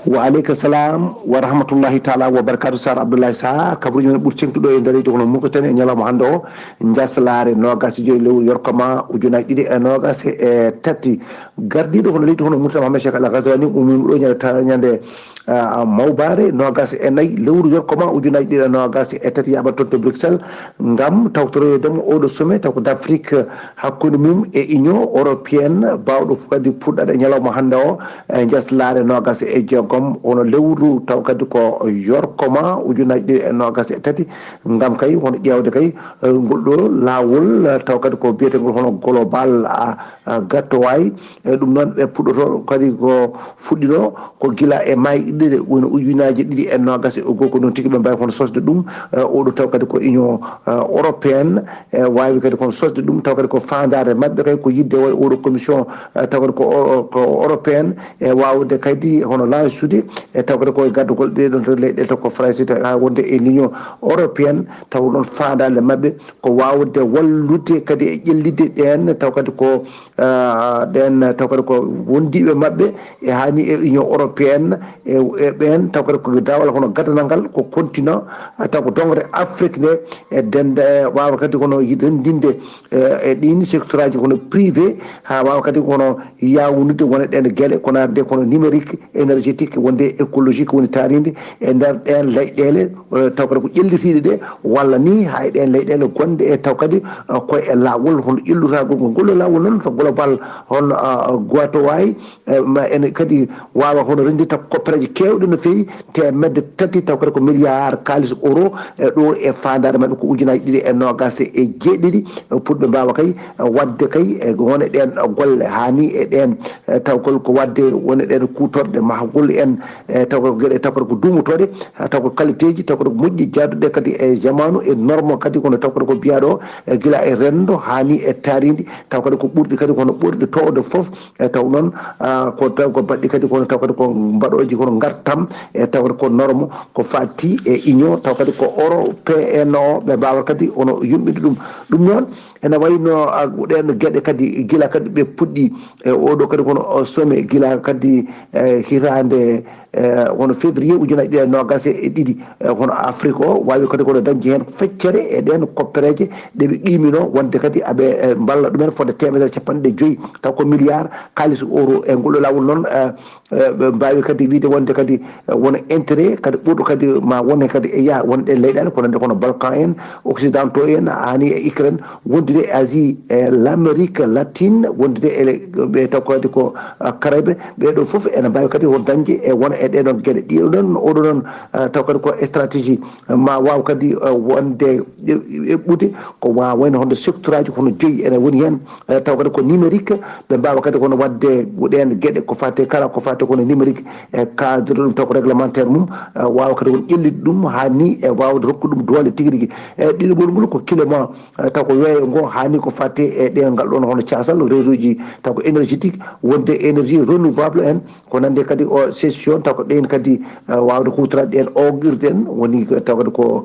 Wa aleykum salam wa rahmatullahi taala wa barakatu. Sar Abdoulaye Sa, kabaruuji men ɓuri ceŋtuɗo e nder leydi hono Mauritanie e ñalawma hannde o, njaslaare noogas e joyi lewru yorkoma ujunaaji ɗiɗi e noogas e tati. Gardiiɗo hono leydi hono Mauritanie, Mohamed Cheikh Al Ghazouani, ummiima ɗo ñande ta-, ñande, ah, mawbaare noogas e nayi lewru yorkoma ujunaaji ɗiɗi e noogas e tati, yaaɓata toon to Bruxelles ngam tawtoroyde mo oɗo sommet taw ko d'Afrique hakkunde mum e Union Européenne, baawɗo kadi fuɗɗaade e ñalawma hannde o, e njaslaare noogas e jeegom, wano lewru taw kadi ko yorkoma ujunaaji ɗiɗi e noogas e tati, ngam kay hono ƴeewde kay, eh, ngol ɗo laawol, eh, taw kadi ko biyeteengol hono global, ah, ah, gattowaay. E ɗum noon ɓe puɗɗoto kadi ko fuɗɗino ko gila e maayi ɗiɗi, woni ujunaaji ɗiɗi e noogas e goo, ko noon tigi ɓe mbaawi hono sosde ɗum, eh, oɗo taw kadi ko Union, eh, Européenne, e waawi kadi kon sosde ɗum, taw kadi ko faandaare maɓɓe kay ko yiɗde wa-, oɗo commission, eh, taw kadi ko o-, ko européenne, e waawde kadi hono laasude, e taw kadi ko e gardugol ɗee ɗoon tan leyɗe taw ko Faransi taw haa wonde e l'Union Européenne, taw ɗoon faandaare maɓɓe ko waawde wallude kadi e ƴellitde ɗeen, taw kadi ko, eh, ɗeen taw kadi ko wondiiɓe maɓɓe e hani e Union Européenne, e, e ɓeen taw kadi ko daawal hono gadanal ngal ko continent, eh, taw ko dongre Afrique nde, e denda, e waawa kadi kono renndinde, eh, e ɗiin secteur aji kono privé, haa waawa kadi kono yaawnude wona ɗeen geɗe ko naatde kono numérique, énergétique, wonde écologique, woni taarinde e nder ɗeen leyɗeele, eh, taw kadi ko ƴellitiiɗe ɗe, walla ni hay ɗeen leyɗeele gonɗe e taw kadi, eh, ko e laawol hono ƴellitagol ngol. Ngol laawol noon to global hono, ah, Guatoway, eh, ma ene kadi waawa hono renndita koppereeje keewɗe no feewi, teemedde tati taw kadi ko milliard kaalis euro, e ɗo e faandaare maɓɓe ko ujunaaji ɗiɗi e noogas e jeeɗiɗi, eh, pour ɓe mbaawa kay, eh, waɗde kay e wone ɗeen golle, haa ni e ɗeen, eh, taw kol ko waɗde wone ɗeen kuutorɗe mahgol en, eh, taw ko geɗe taw kadi ko duumotooɗe, eh, taw ko qualité ji, taw kadi ko moƴƴi jaaduɗe kadi e jamaanu, e norme kadi kono taw kadi ko biyaɗo, eh, gila e renndo haa ni e taarindi, taw kadi ko ɓurɗi kadi kono ɓurɗi towde fof, e taw noon, ah, ko taw ko baɗɗi kadi kono taw kadi ko mbaɗooji kono ngartam, e taw kadi ko norme ko fati e union, taw kadi ko européen o ɓe mbaawa kadi hono yumɓinde ɗum. Ɗum noon ene wayi no, ah, ɗeen geɗe kadi gila kadi ɓe puɗɗi e oɗo kadi kono o sommet gila kadi, eh, hitaande, eh, hono février ujunaaji ɗiɗi e noogas e ɗiɗi, eh, hono Afrique o waawi kadi kono dañde heen feccere e ɗeen koppereeje ɗe ɓe qiimino wonde kadi aɓe, eh, mballa ɗumen fodde teemedere capanɗe joyi taw ko milliard kaalis euro. E ngol laawol noon, eh, eh, ɓe mbaawi kadi wiyde wonde kadi, eh, won intérêt kadi ɓurɗo kadi ma wone kadi e yaha won ɗe leyɗeele ko nande kono Balkan en, occidentaux en, hani e Ukraine, wondude e Asie, e l'Amérique latine, wondude e le-, ɓe taw kadi ko, ah, Caraïbe, ɓee ɗo fof ene mbaawi kadi ko dañde e won e ɗee ɗoon geɗe. Ɗi ɗoon, oɗo noon, ah, taw kadi ko stratégie, ah, ma waaw kadi, ah, wonde e, eɓɓude ko wa-, wayno hono secteur aji kono joyi ene woni heen, eh, taw kadi ko numérique, ɓe mbaawa kadi kono waɗde ɗeen geɗe ko fate kala ko fate kono numérique e cadre ɗum taw ko réglementaire mum, eh, waawa kadi kono ƴellitde ɗum haa ni e waawde rokkude ɗum doole tigi rigi. E ɗiɗaɓol ngol ko climat, eh, taw ko weeyo ngo haa ni ko fate e ɗeen ngal ɗoon hono caasal réseau ji taw ko énergétique, wonde énergie renouvelable en, ko nande kadi o session taw ko ɗeen kadi waawde huutoraade ɗeen oogirɗe en, woni taw kadi ko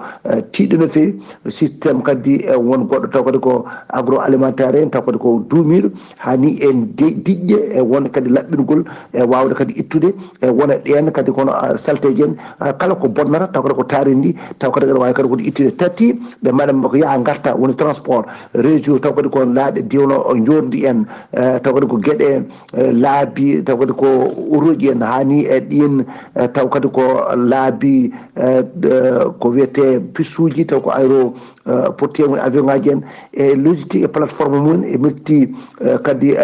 tiiɗɗo no feewi. Système kadi won goɗɗo taw kadi ko agroalimentaire en, taw kadi ko duumiiɗo, haa ni en diƴƴe e won kadi laɓɓingol e waawde kadi ittude e wona ɗeen kadi kono salteeji en, kala ko bonnata taw kadi ko taarindi, taw kadi aɗa waawi kadi kadi ittude. Tati, ɓe mbaɗa ko yaha ngarta, woni transport, réseau, taw kadi ko laaɗe diwno njoorndi en, taw kadi ko geɗe laabi, taw kadi ko uruuji en, haa ni e ɗiin, taw kadi ko laabi ko wiyetee pusuuji, taw ko aéro, portier mum, avion ngaji en, e logistique e plateforme mum e multi, kadi,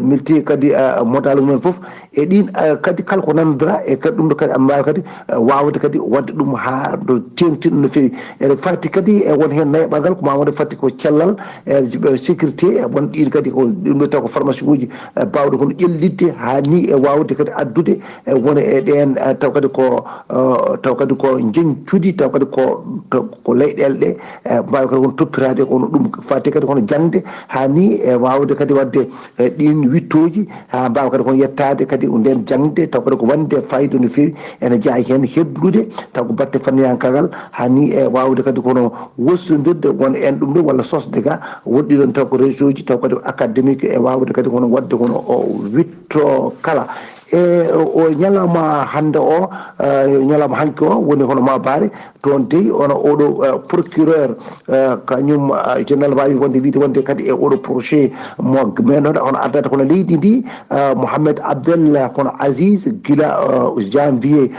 multi kadi modal mumen fof. E ɗin kadi kala ko nanodira e kadi ɗum ɗo kadi aɗa mbaawi kadi waawde kadi waɗde ɗum haa ɗo teeŋti no feewi. Ene fati kadi e won heen nayaɓal ngal ko ma wonde fati ko cellal e sécurité e won ɗin kadi ko ɗum ɗo taw ko pharmacie uji baawɗo kono ƴellitde haa ni e waawde kadi addude e wona e ɗeen taw kadi ko taw kadi ko njeñcudi taw kadi ko ko leyɗeele ɗe mbaawi kadi won toppitaade kono ɗum fati kadi kono jaŋde haa ni e waawde kadi waɗde ɗin wittooji haa mbaawa kadi kono yettaade kadi nden jaŋde taw kadi ko wonde fayida no feewi ene jeyaa heen heblude taw ko batte fanniyankagal haa ni e waawde kadi kono wostondirde won en ɗum ɗo walla sosde ga woɗɗi ɗon taw ko réseau ji taw kadi académique e waawde kadi kono waɗde kono o witto kala e o ñalawma hannde o ñalawma hanki o woni hono ma baare toon dey ono oɗo procureur kañum général wawi wonde wiide wonde kadi e oɗo projet mo menoɗo hono ardata kono leydi ndi Mohamed Abdel kono Aziz gila janvier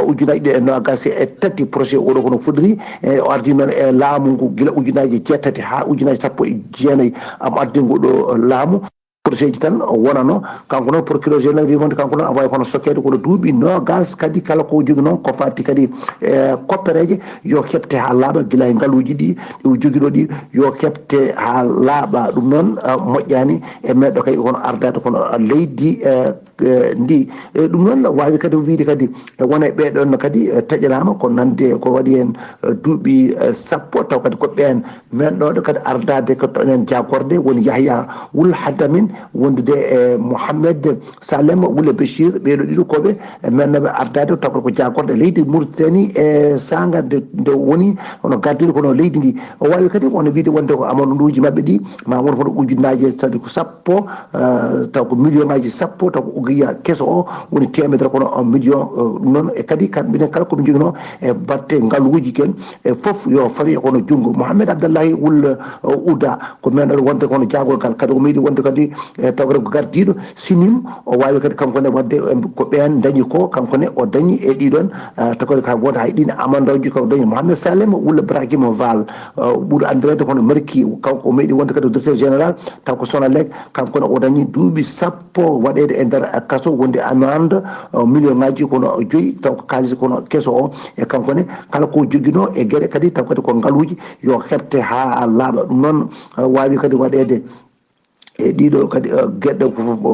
ujunnaji ɗiɗi e nogas e tati projet oɗo kono fudri e o ardi noon e laamu ngu gila ujunnaji jeetati ha ujunnaji sappo e jeenayi am ardi ngu ɗo laamu projet ji tan o wonano kanko noon procureur général wi wonde kanko noon awa kono sokkeede kono duuɓi nogas kadi kala ko jogi noon ko fati kadi e koppereje yo kepte ha laaɓa gila e ngaluji ɗi ɗi o jogi ɗo ɗi yo kepte ha laaɓa ɗum noon moƴƴani e meɗɗo kay kono ardade kono leydi ndi e ɗum noon wawi kadi wiide kadi e wona e ɓeɗon kadi taƴanama ko nande ko waɗi hen duuɓi sappo taw kadi ko ɓen men ɗo ɗo kadi ardade ko ɗon en jagorde woni Yahya wul Hadamin wondude e Mohammed Salem wule Bachir ɓeɗo ɗiɗo koɓe men noɓe ardade taw ko jagorde leydi Mauritanie e saga nde nde woni hono gardiɗo kono leydi ndi o wawi kadi wona wiide wonde ko amanuduji mabɓe ɗi ma won hono ujunnaji kadi ko sappo taw ko million ngaji sappo taw ko ugiya keso o woni temedere kono million ɗum noon e kadi kamɓe ne kala koɓe jogino e batte ngaluji ken e fof yo fawi kono junngo Mohamed Abdallahi wul Uda ko men ɗon wonde kono jagorgal kadi o meeɗi wonde kadi e tawre ko gardiɗo sinim o wawi kadi kanko ne wadde ko ɓen dañi ko kanko ne o dañi e ɗiɗon takoɗe ka goto hay ɗin amandoji ko dañi Mohamed Salem wul Brahima Val ɓuuri andirede kono marki kanko o meeɗi wonde kadi directeur général taw ko Sonalek kanko ne o dañi duuɓi sappo waɗede e nder kaso wonde amande million ngaji kono joyi taw ko kalis kono keso o e kanko ne kala ko joguino e gueɗe kadi taw kadi ko ngaluji yo hepte ha laaɓa ɗum noon wawi kadi waɗede e ɗiɗo kadi gueɗe fof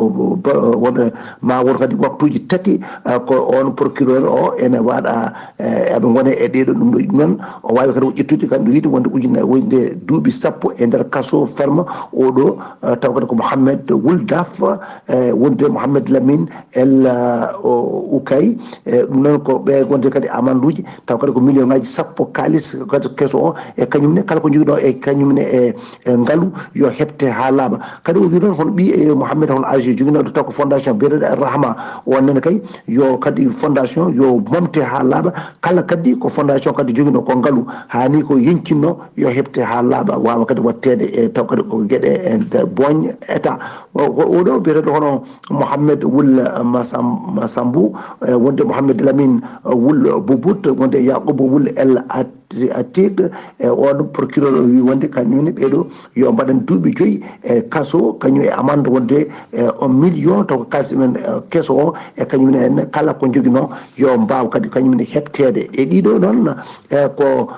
wonde ma won kadi waktuji tati ko on procureur o ene waɗa eɓe gone e ɗeɗo ɗum ɗo noon o wawi kadi o ƴettude kam ɗo yiiɗi wonde ujunnaji wonde duuɓi sappo e nder kaso ferme oɗo taw kadi ko Mohammed Wul Daf wonde Mohammed Lamine El Ukay ɗum noon ko ɓe wonde kadi amanduji taw kadi ko million ngaji sappo kalis kadi keso o e kañum ne kala ko joguino e kañum ne e e ngalu yo hepte ha laaɓa kadi o wi noon hono ɓi e Mohammed hono agi joguinoɗo taw ko fondation biyeteɗo Rahma on nene kay yo kadi fondation yo momte ha laaɓa kala kadi ko fondation kadi joguino ko ngalu hani ko yencinno yo hepte ha laaɓa wawa kadi wattede e taw kadi ko gueɗe e boñ état oɗo biyeteɗo hono Mohammed wul Masam Masambu wonde Mohammed Lamine wul Bubut wonde Yaquba wul El At Atiq e on procureur o wi wonde kañum ne ɓeɗo yo mbaɗan duuɓi joyyi e kaso kañum e amande wonde on million taw ko kalis men keso o e kañum ne en kala ko joguino yo mbaw kadi kañum ne heptede e ɗiɗo noon e ko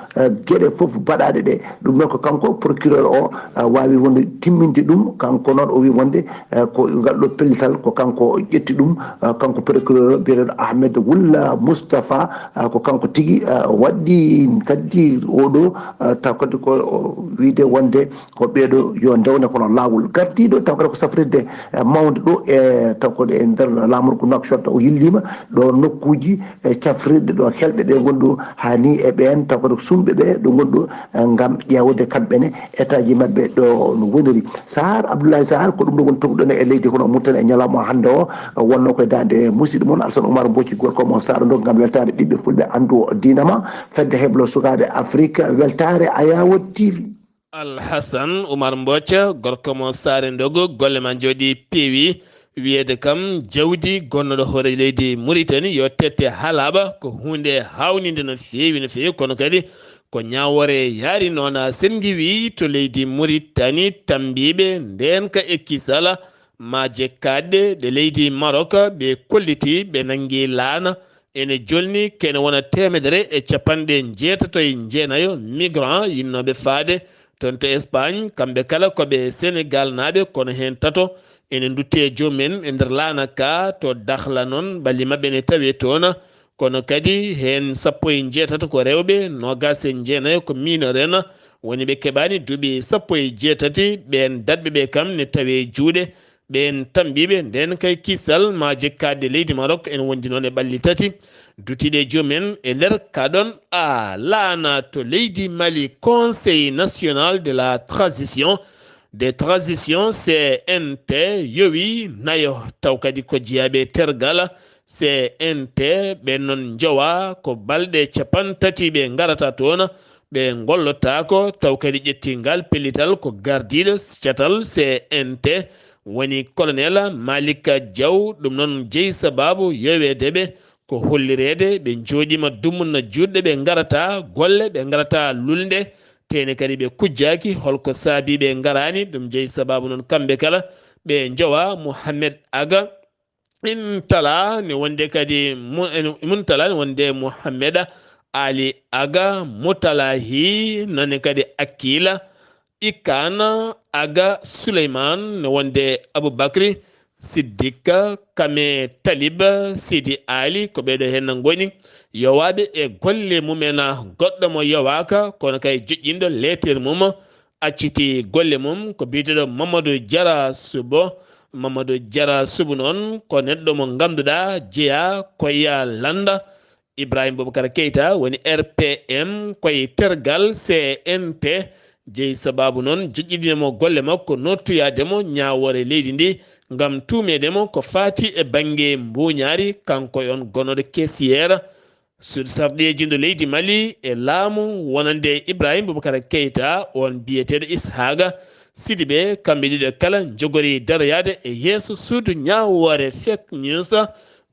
gueɗe foof baɗaɗe ɗe ɗum noon ko kanko procureur o wawi wonde timminde ɗum kanko noon o wi wonde ko ngal ɗo pellital ko kanko ƴetti ɗum kanko procureur biyeteɗo Ahmed Wulla Moustapha ko kanko tigi waɗɗi kadi Di oɗo, eh, taw kadi ko, o, wiide wonde ko ɓeeɗo yo ndewne kono laawol gardiiɗo, taw kadi ko safrirde, eh, mawnde ɗo e, taw kadi e nder laamorgo Nouakchott o yilliima ɗo nokkuuji, eh, cafrirɗe ɗo helɓe ɓe ngonɗo haa ni e ɓeen, taw kadi ko sumɓe ɓe ɗo ngonɗo, eh, ngam ƴeewde kamɓe ne état ji maɓɓe ɗo no woniri. Sahar, Abdoulaye Sahar, ko ɗum ɗo woni togɗo ne e leydi kono Mauritanie e ñalawma hannde o, wonno koye daande musidɗo mon Alassane Oumar Mbocci, gorko mo Saara Ndongo, ngam weltaade ɓiɓɓe fulɓe, anndu o diina ma, fedde heblo sukaaɓe Afrique, weltaare Ayawo T V. Alhasan Umar Mbocca, gorko mo Saare Ndogo, golle ma njooɗi peewi. Wiyeede kam, jawdi gonnoɗo hoore leydi Mauritanie yo tette haa laaɓa, ko huunde haawninde no feewi, no feewi, kono kadi ko ñaawoore yaari noona. Sen ngiwii to leydi Mauritanie, tambiiɓe ndeenka e kisala maaje kaaɗɗe ɗe leydi Maroc ɓe kolliti ɓe nanngi laana, ene jolni kene wona teemedere e capanɗe njeetato e jeenayo migrant yinnooɓe faade toon to Espagne, kamɓe kala ko ɓe Senegalnaaɓe, kono heen tato ene ndutti e joom en e nder laana ka to Dakhla noon, ɓalli maɓɓe ne tawi toon. Kono kadi heen sappo e njeetato ko rewɓe, noogaas e jeenayo ko mineur en, woni ɓe keɓaani duuɓi sappo e jeetati, ɓeen daɗɓe ɓe kam ne tawi e juuɗe ɓeen tambiiɓe. Ndeen kay kisal maaje kaaɗɗe leydi Maroc ene wondi noon e ɓalli tati duttiiɗe e joom en e nder kaɗon a laana to leydi Mali. Conseil national de la transition, de transition, C N T, yowi nayo, taw kadi ko jeyaaɓe tergal C N T, ɓe noon njowa ko balɗe capanɗe tati ɓe ngarata toon, ɓe ngollotaako, taw kadi ƴetti ngal pellital ko gardiiɗo catal C N T, woni colonel Malick Diaw. Ɗum noon jeyi sabaabu yoweede ɓe, ko hollireede ɓe njooɗiima dumunna juutɗe, ɓe ngarata golle, ɓe ngarata lulnde, teene kadi ɓe kujjaaki. Holko saabii ɓe ngaraani? Ɗum jeyi sabaabu noon kamɓe kala ɓe njowa. Mohamed Aga, Intala ne wonde kadi Mu-, en-, Muntala ne wonde Muhammeda Ali Aga, Mutalahi nane kadi Akila, Ikana Aga, Suleyman ne wonde Abubakri Siddika, Kame Talib, Sidi Ali, ko ɓeeɗo heen ngoni yowaaɓe e golle mumen. Goɗɗo mo yowaaka, kono kay joƴƴinɗo leeter mum, acciti golle mum, ko biyeteeɗo Mamadou Diarra Subo. Mamadou Diarra Subo noon ko neɗɗo mo ngannduɗaa jeyaa ko ya lannda. Ibrahima Boubacar Keita woni R P M koye tergal C N T. Jeyi sabaabu noon joƴƴinɗinemo golle makko, nottoyaade mo ñaawoore leydi ndi ngam tuumeede mo ko faati e bannge mbuuñaari, kanko e on gonnoɗo caissière. Suudu sarɗiyeeji ndu leydi Mali e laamu wonande Ibrahima Boubacar Keita, on biyeteeɗo Ishaga Sidibé, kamɓe ɗiɗo kala njogori daroyaade e yeeso suudu ñaawoore fake news,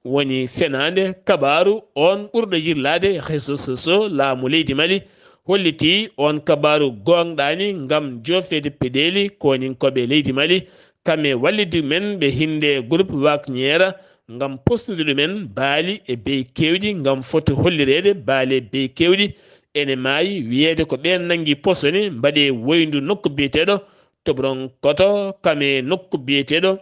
woni fenaande kabaaru on ɓurɗo yirlaade e réseaux sociaux laamu leydi Mali, holliti on kabaaru goongɗaani ngam joofeede peɗeeli kooninkooɓe leydi Mali. Kam e wallidi men ɓe hinnde groupe Wagner ngam posnude ɗumen baali e bey keewɗi ngam foti hollireede baali e bey keewɗi ene maayi wiyeede ko ɓeen nanngi posone mbaɗe woyndu nokku biyeteeɗo Tobronkoto, kam e nokku biyeteeɗo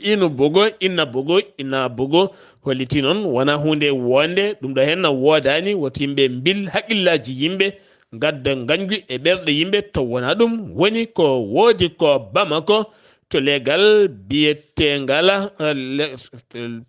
Inu Bogo, Inna Bogo, Inna Bogo, holliti noon wonaa huunde woonde, ɗum ɗo heen na woodaani, woto yimɓe mbil haqqillaaji yimɓe, ngadda ngañgu e ɓerɗe yimɓe, to wonaa ɗum woni ko woodi ko Bamako, to leegal biyeteengal, eh, le-,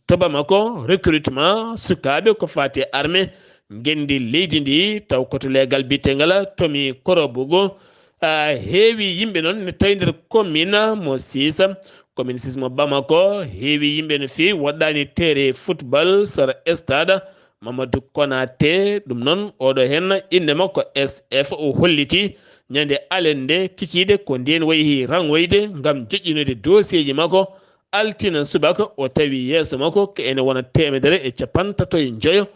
to Bamako, recrutement sukaaɓe ko faati e armée ngenndi leydi ndi, taw ko to leegal biyeteengal Tomi Korobogo, ah, heewi yimɓe noon ne tawi nder commune mo Sisa, commune Sisa mo Bamako, heewi yimɓe no feewi, woɗɗaani terrain football sara stade Mamadou Konaté. Ɗum noon, oɗo heen innde makko S F, o holliti ñande alende kikiiɗe ko ndeen wayi rangoyde ngam joƴƴinoyde dossier ji makko. Altine subaka o tawi yeeso makko ko ene wona teemedere e capanɗe tato e njoyo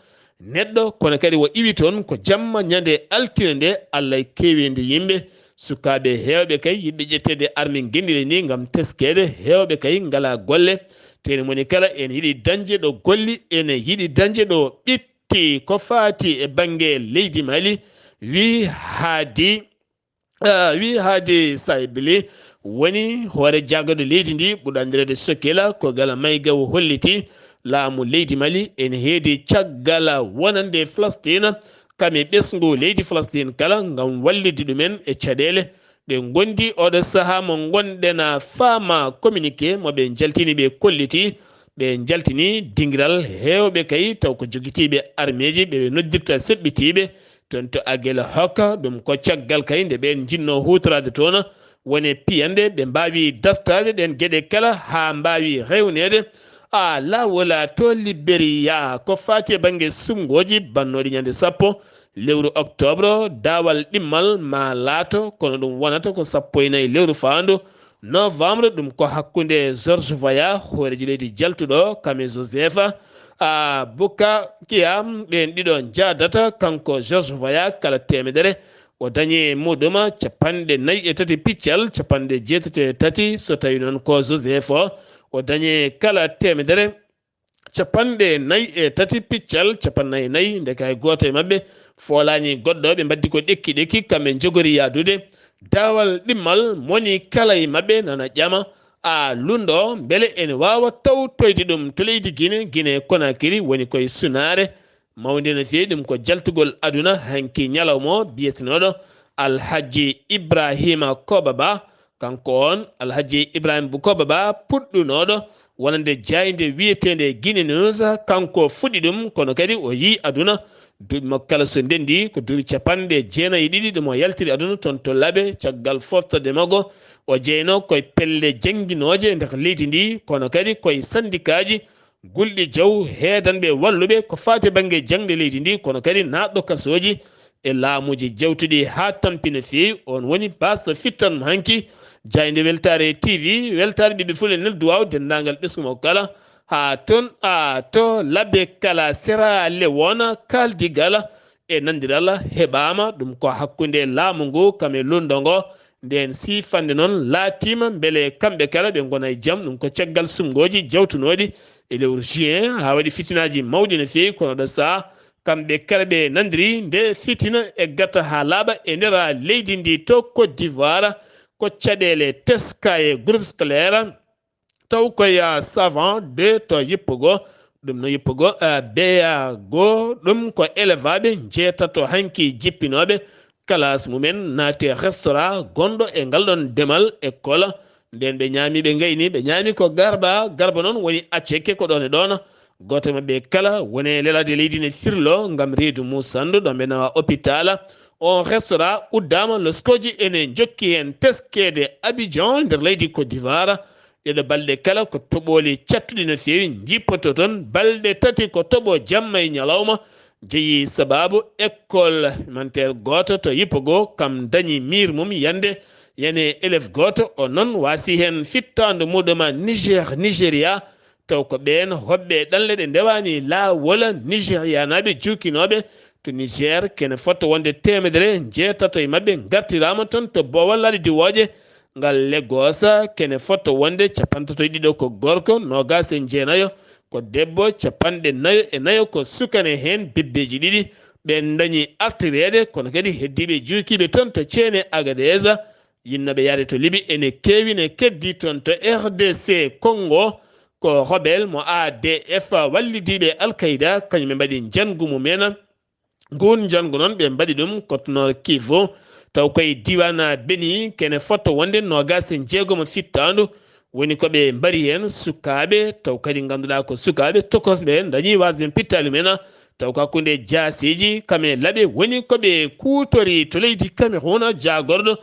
neɗɗo, kono kadi o iwi toon ko jamma ñande altine nde, Allah e keewinde yimɓe. Sukaaɓe heewɓe kay yiɗɓe ƴetteede armi ngenndi ndi ngam teskeede, heewɓe kay ngalaa golle. Teeni moni kala ene yiɗi dañde ɗo golli, ene yiɗi dañde ɗo ɓitti ko faati e bannge leydi Mali. Wi Haadi, ah, wi Haadi Saybili woni hoore jaagorɗe leydi ndi, ɓurɗo anndireede Sokila, ko gila Mayga o holliti laamu leydi Mali ene heedi caggal wonande Falastina kam e ɓesngu leydi Falastiin kala, ngam wallitde ɗumen e caɗeele ɗe ngondi oɗo sahaa mo ngonɗen. A faama communiqué mo ɓe njaltini, ɓe kolliti, ɓe njaltini dingiral heewɓe kay, taw ko jogitiiɓe armeeji, ɓe ɓe noddirta seɓɓitiiɓe toon to Agel Hokka. Ɗum ko caggal kay nde ɓeen njinnoo huutoraade toon wone piyanɗe, ɓe mbaawi dartaade ɗeen geɗe kala haa mbaawi rewneede. A laawol a to Liberiya, ko faati e bannge suɓngooji bannooɗi ñande sappo lewru octobre, daawal ɗimmal ma laato, kono ɗum wonata ko sappo e nayi lewru faandu novembre. Ɗum ko hakkunde George Weah, hooreejo leydi jaltuɗo, kam e Joseph a Bukakiya, ɓeen ɗiɗo njaadata. Kanko George Weah, kala teemedere o dañi e muɗum capanɗe nayi e tati piccal capanɗe jeetati e tati. So tawi noon ko Joseph o, o dañi kala teemedere capanɗe nayi e tati piccal capanɗe nayi e nayi. Ndeke hay gooto e maɓɓe foolaani goɗɗo, ɓe mbaddi ko ɗekki ɗekki, kamɓe njogori yaadude. Daawal ɗimmal moni kala e maɓɓe nana ƴama a lunndo, mbele ene waawa tawtoyde ɗum to leydi Gine, Gine Konakiri woni koye sunaare mawnde no feewi. Ɗum ko jaltugol aduna hanki ñalawma o, biyetenooɗo Alhaji Ibrahima Koba Ba. Kanko on, Alhaji Ibrahima Bukoba Ba, puɗɗunooɗo wonande jaaynde wiyeteende Guinée News, kanko fuɗɗi ɗum, kono kadi o yii aduna. Duuɓi makko kala so ndenndi, ko duuɓi capanɗe jeenayi e ɗiɗi ɗum o yaltiri aduna toon to Laɓe, caggal foftorde makko. O jeynoo koye pelle jannginooje e nder leydi ndi, kono kadi koye sandikaaji, gulɗi jaw, heedanɓe walluɓe ko faati e bannge jaŋde leydi ndi, kono kadi naatɗo kasooji e laamuuji jawtuɗi haa tampi no feewi. On woni baasɗo fittan mo hanki, jaaynde Weltaare T V, weltaare ɓiɓɓe fulɓe neldu waaw denndaangal ɓesngu makko kala, haa toon a to Laɓe kala, Sera Lewona, Kaldigal, e nandiral heɓaama. Ɗum ko hakkunde laamu ngu kam e lunndo ngo. Ndeen siifannde noon laatiima mbele kamɓe kala ɓe ngona e jam. Ɗum ko caggal suɓngooji jawtunooɗi e lewru juin, haa waɗi fitinaaji mawɗi no feewi, kono ɗo sahaa kamɓe kala ɓe nandiri nde fitina e gata haa laaɓa e nder leydi ndi to Côte d'Ivoire. Ko caɗeele teska e groupe scolaire, taw ko ya Savant deux to Yippogo, ɗum no Yippogo, eh, Beya goo, ɗum ko elevaaɓe njeetato hanki jippinooɓe kalaas mumen naati e restaurant gonɗo e ngal ɗon demal école. Nden ɓe ñaami, ɓe ngayni, ɓe ñaami ko garba, garba noon woni acceke ko ɗon e ɗon. Gooto e maɓɓe kala woni e lelaade leydi ne firlo ngam reedu mum sandu ɗo ɓe nawa hôpital. On restaurant uddaama, loskooji ene njokki heen teskeede Abidjan nder leydi Côte d'Ivoire. Ɗeɗo balɗe kala ko toɓooli cattuɗi no feewi njippoto toon. Balɗe tati ko toɓo jamma e ñalawma jeyi sababu école élémentaire gooto to Yippogo kam dañi miir mum yande, yani élève gooto. O noon waasi heen fittaandu muɗum Niger, Nigeria. Taw ko ɓeen hoɓɓe ɗanle ɗe ndewaani laawol, Nigerianaaɓe juukinooɓe to Niger, kene fotto wonde teemedere njeetato e maɓɓe ngartiraama toon to boowal laaɗe diwooje ngal Lagos. Kene fotto wonde capantato e ɗiɗo ko gorko, noogaas e jeenayo ko debbo, capanɗe nayo e nayo ko sukane, heen bebbeeji ɗiɗi. Ɓeen dañi artireede, kono kadi heddiiɓe juukiiɓe toon to ceene Agadez, yinnooɓe yahde to Libi ene keewi, ne keddi toon to R D C Congo. Ko rebel mo A D F wallidiiɓe Al Qaeda, kañum ɓe mbaɗi njanngu mumen. Nguun njanngu noon ɓe mbaɗi ɗum Côte Nord Kivu, taw koye diiwaan Beni. Kene fotto wonde noogaas e jeegom fittaandu woni ko ɓe mbari heen sukaaɓe, taw kadi ngannduɗaa ko sukaaɓe tokosɓe dañi waasde pittaali mumen. Taw ko hakkunde jaasiiji kam e laaɓe woni ko ɓe kuutori to leydi Cameroun. Jaagorɗo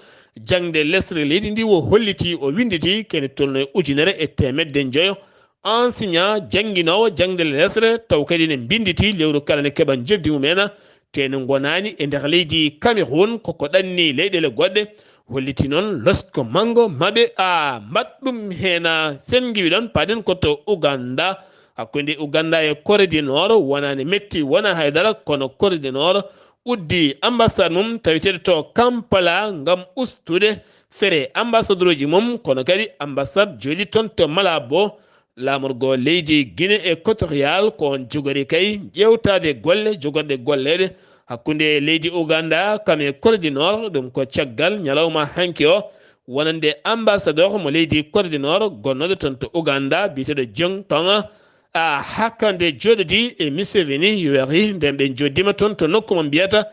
jaŋde lesre leydi ndi o holliti, o winnditi kene tolno e ujunere e teemedde njoyo enseignant jannginoowo jaŋde lesre, taw kadi ne mbinnditi lewru kala ne keɓa njoɓdi mumen. Te ne ngonaani e nder leydi Cameroun, koko ɗanni leyɗeele goɗɗe. Holliti noon losko manngo maɓɓe a mbaɗ ɗum heen. Sen ngiwi ɗon, paaɗen ko to Uganda. Hakkunde Uganda e Corée du Nord, wonaani metti, wona haydara, kono Corée du Nord uddi ambassade mum taweteeɗo to Kampala ngam ustude fere ambassadeur uji mum, kono kadi ambassade jooɗi toon to Malabo. Laamorgo leydi Guinée Équatoriale ko on jogori kay ƴeewtaade golle jogorɗe golleede hakkunde leydi Uganda kam e Corée du Nord. Ɗum ko caggal ñalawma hanki o, wonande ambassadeur mo leydi Corée du Nord gonnooɗo toon to Uganda, biyeteeɗo Jong Tonga, A hakkande jooɗodi e Museveni Yoweri, nden ɓe jooɗima toon to nokku mo mbiyata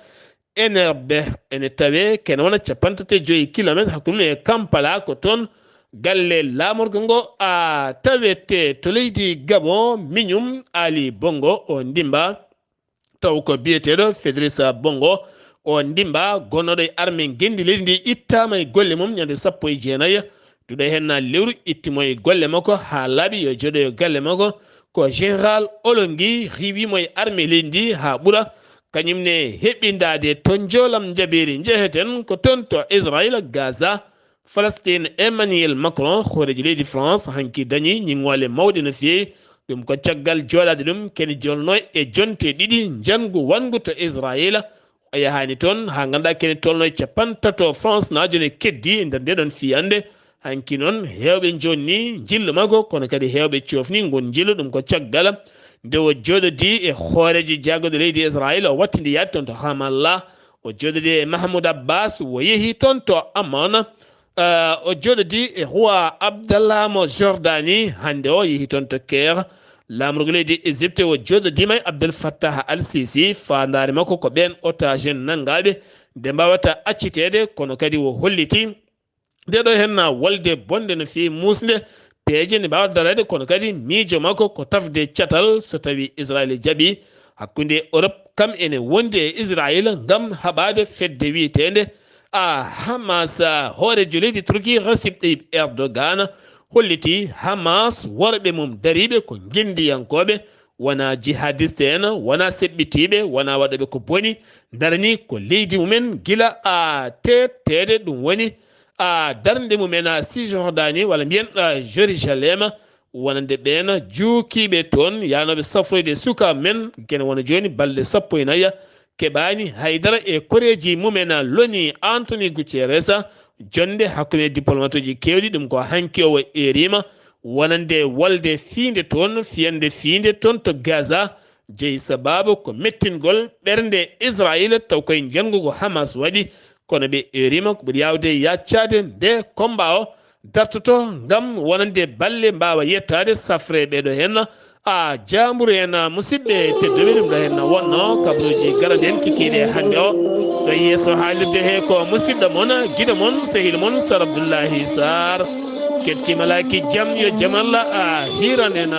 Enerbe, ene tawe kene wona capanɗe tati e joyi kilometre hakkunde e Kampala, ko toon galle laamorgo ngo a tawete to leydi Gabon. Miñum Ali Bongo o ndimba, taw ko biyeteeɗo Fedrisa Bongo o ndimba, gonnoɗo e armée ngenndi leydi ndi, ittaama e golle mum ñande sappo e jeenayi duɗe heen na lewru, ittimo e golle makko haa laaɓi, yo jooɗo e galle makko. Ko général Olongi riiwimo e armée leydi ndi haa ɓura, kañum ne heɓindaade to njoolam njabeeri njeheten ko toon to Israël, Gaza, Palestine. Emmanuel Macron, hooreejo leydi France, hanki dañi ñiŋŋoole mawɗe no feewi. Ɗum ko caggal jooɗaade ɗum kene jolno e jonte ɗiɗi njangu wanngu to Israël. O yahaani toon haa ngannduɗaa kene tolno e capanɗe tato France naajo ne keddi e nder ndeɗon fiyannde. Hanki noon heewɓe njonni njillu makko, kono kadi heewɓe coofni ngun njillu. Ɗum ko caggal nde o jooɗodi e hooreejo jaagorɗo leydi Israël, o wattindi yaade toon to Ramallah. O jooɗodi e Mahmoud Abbas, o yehi toon to Amman. Ah, o jooɗodi e roi Abdallah mo Jordanie, hannde o yehi toon to Caire. Laamorgo leydi Égypte o jooɗodima e Abdel Fattah Al Sisi, faandaare makko ko ɓeen otage en nanngaaɓe nde mbaawata acciteede, kono kadi o holliti nde ɗo heen na wolde bonde no feewi, muusnde, peeje nde mbaawata daraade, kono kadi miijo makko ko tafde catal so tawii Israël jaɓi hakkunde Europe kam ene wondi e Israël ngam haɓaade fedde wiyeteende a Hamas. Hooreejo leydi Turki Recep Tayyip Erdogan holliti Hamas worɓe mum dariiɓe ko ngenndiyankooɓe, wonaa jihadiste en, wonaa seɓɓitiiɓe, wonaa waɗooɓe ko boni, ndarani ko leydi mumen gila a teetteede, ɗum woni a darnde mumen a Cisjordanie, walla mbiyen a Jérusalem, wonande ɓeen juukiiɓe toon, yaanooɓe safroyde sukaaɓe men, kene wona jooni balɗe sappo e nayi, keɓaani haydara e koreeji mumen. Loni Anthony Guterres, jonnde hakkunde diplomateuji keewɗi, ɗum ko hanki o erima wonande wolde fiinde toon, fiyande fiinde toon to Gaza, jeyi sababu ko mettingol ɓernde Israël, taw koye njanngugo Hamas waɗi, kono ɓe erima ko ɓuri yaawde yaccaade nde combat o dartoto ngam wonande balle mbaawa yettaade safre ɓeɗo heen a jaamburu en. Musidɓe tedduɓe, ɗum ɗo heen wonno kabaruuji garani en kikiiɗe hannde o. Ɗo yeeso haalirde he ko musidɗo mon, giɗo mon, sehil mon, Sar Abdullahi Sar. Keɗkimalaki jam, yo jam Allah a hiiran en.